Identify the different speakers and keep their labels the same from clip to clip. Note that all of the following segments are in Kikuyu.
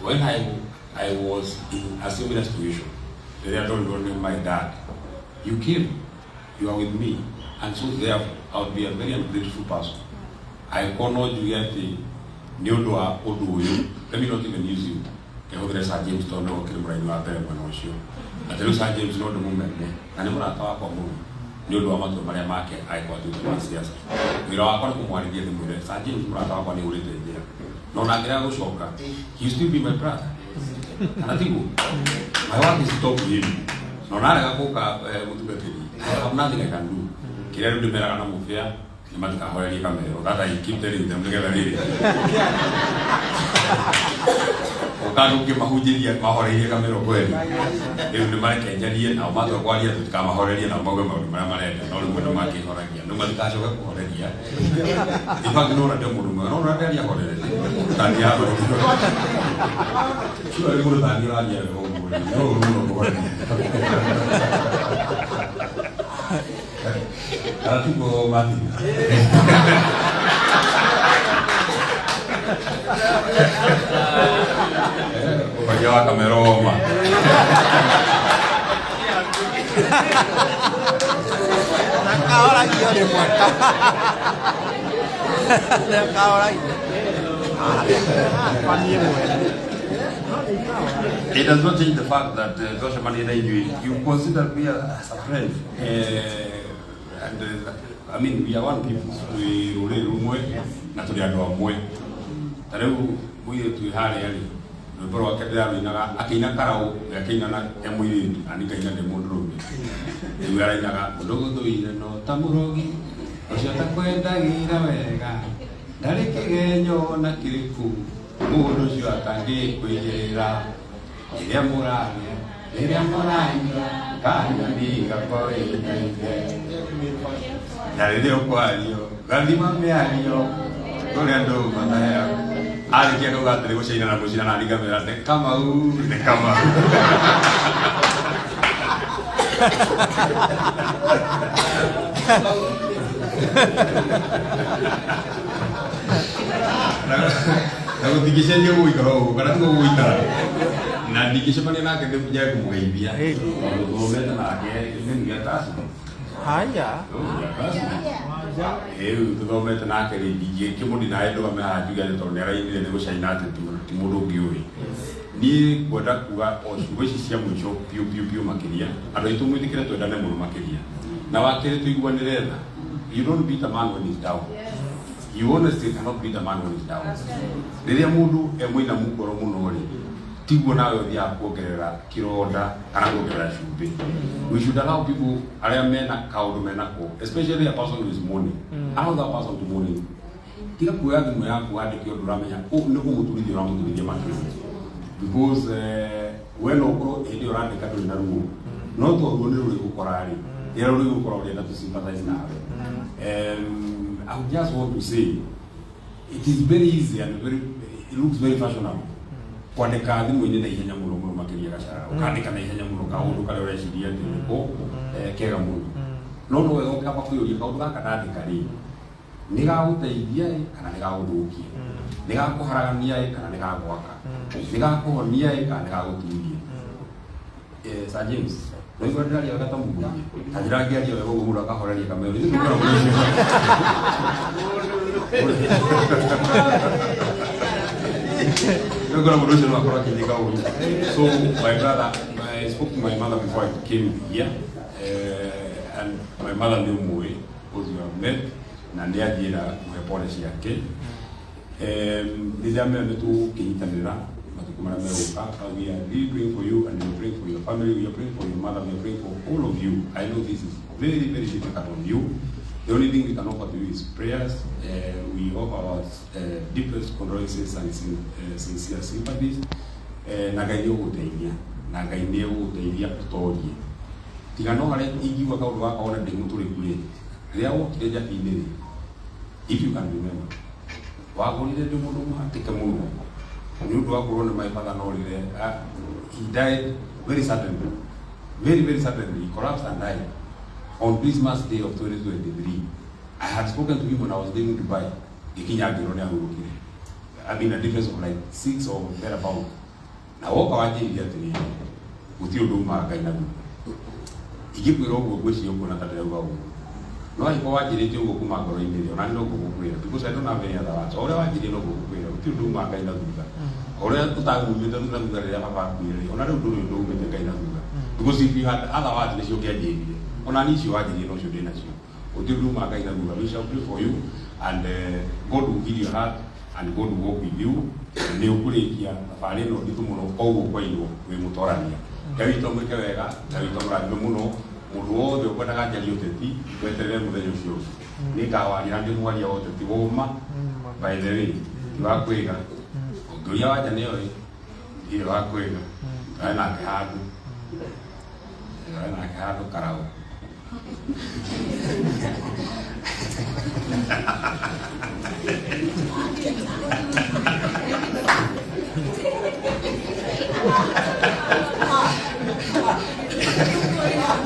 Speaker 1: When I was in a similar situation, rĩrĩa ndorirwo nĩ my dad, you came, you are with me, and so therefore I would be a very ungrateful person angĩkorwo no njuge atĩ nĩ ũndũ wa ũndũ ũyũ, let me not even use you, kehũthĩre Sir James tondũ nĩwe ũkĩrĩ mũraini wa mbere mwena ũcio, atĩ rĩu Sir James no ndĩmũmene na nĩ mũrata wakwa mũno nĩ ũndũ wa matua marĩa make angĩkorwo atuĩte ma siasa. Wĩra wakwa nĩ kũmwarĩria ndĩmwĩre, Sir James, mũrata wakwa nĩ ũrĩte njĩra, no na angĩrega gũcoka, he still be my brother, kana tiguo? My work is to talk to him. No narega gũka, mũtungatĩri, I have nothing I can do. Kĩrĩa rĩu ndĩmeraga na mũbĩa nĩ matikahorerie kamero. That I keep telling them, nĩgetha rĩrĩ ũka ũkĩmahunjĩria mahoreirie kamero kweli. Rĩu nĩ mareke njarie nao, matua kwaria tũtikamahorerie, nao mauge maũndũ marĩa marenda, no rĩmwe nĩ makĩhoragia nĩ matikacoke kũhoreria. In fact, no ndĩ mũndũ mwega, no ndaria horerete tani ahorerie. Sure, mũndũ tani ũraria wega ũguo no ũru mũno kũhoreria, kana tiguo, Martin? Ũkagia wa kamera oma.
Speaker 2: Nakahoragio rĩmwe. Nakahoragio. Kwa niĩ mwene.
Speaker 1: It does not change the fact that twacemania na inyuĩ, you consider me as a friend. And I mean, we are one people. Twĩ rũrĩrĩ rũmwe na tũrĩ andũ amwe. Ta rĩu mũirĩtu wĩ harĩa rĩ, rwĩmbo rwake ndĩrarũinaga akĩina karaũ, we akĩina na e mũirĩtu, na niĩ ngaina ndĩ mũndũrũme. Rĩu arainaga, mũndũ gũthũire no ta mũrogi ũcio takwendagĩra wega, ndarĩ kĩgenyo na kĩrĩkũ mũndũ ũcio atangĩkwĩgĩrĩra, rĩrĩa mũrarĩa, rĩrĩa mũranyua, kanyoni gakwa wĩkaite, na rĩrĩa ũkwario gathima mĩario kũrĩa andũ mataheagwo. Arĩkia kauga atĩrĩ, gũcaina na gũcina, na ngamera nĩ Kamau, nĩ Kamau. Na gũtingĩcenjia gũgũikara ũguo, kana tiguo gũgũikara, na ndingĩcemania nake njage kũmũgeithia tondũ thomete nake gĩa taci.
Speaker 2: Haya.
Speaker 1: Rĩu tũthomete nake rĩ, ndingĩkĩmũndi nawe ndũgame haha njuge atĩ tondũ nĩ arainire nĩ gũcaina atĩ ti mũndũ ũngĩ ũĩ. Niĩ ngwenda kuga o ciugo ici cia mũico biũ biũ biũ makĩria. Andũ aitũ, mwĩtĩkĩre twendane mũno makĩria, na wa kerĩ tũiguanĩre tha. You don't beat a man when he's down. You honestly cannot beat a man when he's down. Rĩrĩa mũndũ e mũinamu ngoro mũno rĩ, tiguo nawe ũthiaga kuongerera kĩronda kana kuongerera cumbĩ. We should allow people arĩa mena kaũndũ menako, especially a person who is mourning. Allow that person to mourning. Tiga kuoya thimũ yaku wandĩke ũndũ ũramenya nĩ kũmũturithia ũramũturithia makĩria, because we no ũkorwo hĩndĩ ĩyo ũrandĩka ndũrĩ na ruo, no to ruo nĩ rũrĩgũkora rĩ, rĩrĩa rũrĩgũkora ũrenda to sympathize nawe. I would just want to say it is very easy and very, it looks very fashionable kwandĩka thimũ-inĩ na ihenya mũno mũno makĩria, gacara ũkandĩka na ihenya mũno kaũndũ karĩa ũreciria atĩ nĩko kega mũno, no no wega ũkamba kwĩyũria, kaũndũ gaka ndandĩka rĩ, nĩ gagũteithia ĩ kana nĩ gagũthũkia? Nĩ gakũharagania ĩ kana nĩ gagwaka? Nĩ gakũhonia ĩ kana nĩ gagũturia? Sir James, no igua ndĩraria wega ta mũgunyĩ, ta njĩra ngĩaria wega ũguo mũndũ akahoreria kamero. Ithuĩ tũkĩra mũndũ ũcio nĩngora mũndũ ũcio no akorwo akĩnyika ũru. So my brother, I spoke to my mother before I came here, and my mother nĩ ũmũĩ because you have met, na nĩ anjĩra kũhe pole ciake. Nĩ ndamera nĩ tũkĩnyitanĩra matukũ marĩa megũka, but we are really praying for you and we are praying for your family, we are praying for your mother, we are praying for all of you. I know this is very, very difficult on you. The only thing we can offer to you is prayers. We offer our deepest condolences and sincere sympathies. Na Ngai nĩ ũgũteithia, na Ngai nĩ ũgũteithia ũtorie. Tiga no harĩa ingiuga kaũndũ gaka ona ndĩ mũtũrĩku rĩ, rĩrĩa wokire njabi-inĩ rĩ, if you can remember, wagũrire ndĩ mũndũ mũhatĩke mũno nĩ ũndũ wa kũrwo nĩ my father no rĩre. He died very suddenly, very, very suddenly. He collapsed and died on Christmas Day of 2023. I had spoken to him when I was leaving Dubai. Ngĩkinya ngĩrwo nĩ ahurũkire. I mean, a difference of like six or thereabout. Na woka wanjĩrire atĩrĩrĩ, gũtirĩ ũndũ umaga Ngai na thutha. Ingĩkwĩra ũguo ngwĩciria ũkuona ta ndĩrauga ũguo. No angĩkorwo wanjĩrĩte ũguo kuma ngoro-inĩ rĩ, ona niĩ noguo ngũkwĩra, because I don't have any other words. O ũrĩa wanjĩrire noguo ngũkwĩra, gũtirĩ ũndũ umaga Ngai na thutha. O ũrĩa ũtangumĩte na thutha rĩrĩa baba akuire rĩ, ona rĩu ndũrĩ ũndũ umĩte Ngai na thutha. Because if you had other words nĩcio ũngĩanjĩrire. Ona niĩ icio wanjĩrire nocio ndĩ nacio. Gũtirĩ ũndũ umaga Ngai na thutha. We shall pray for you and God will heal your heart and God will walk with you. Nĩ ũkũrĩkia thabarĩ ĩno nditũ mũno o ũguo kwairwo wĩ mũtorania. Ngai witũ amwĩke wega, Ngai witũ amũrathime mũno. Mũndũ wothe ũkwendaga njarie ũteti, weterere mũthenya ũcio ũngĩ. Nĩ ngawaria na ndĩ mwaria wa ũteti woma, by the way, ti wa kwĩga. Ũngĩũria wanja nĩ oĩ, ndirĩ wa kwĩga. Twarĩ nake handũ, twarĩ nake handũ karaũ.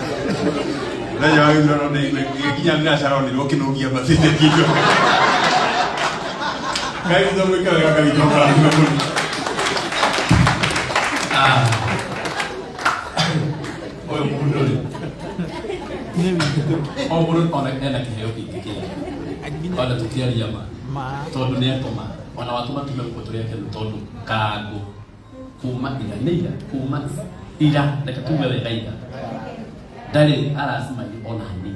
Speaker 1: Mũthenya wa gĩthurano nĩ nginya ndĩracaronirwo kĩnũngia mbatĩte kĩndũ. Ngai witũ amwĩke wega, Ngai witũ amũrathime mũno.
Speaker 3: Ah. Ũyũ mũndũ rĩ,
Speaker 2: Nĩ witũ.
Speaker 3: o mũndũ ona ena kĩheo kĩngĩ kĩega ona tũkĩaria ma
Speaker 2: Ma.
Speaker 3: tondũ nĩ atũma ona watũma tume gũkũ tũrĩ akenu tondũ kangũ kuma ira nĩ ira kuma ira reke tuge wega ira ndarĩ aracemania ona hanini.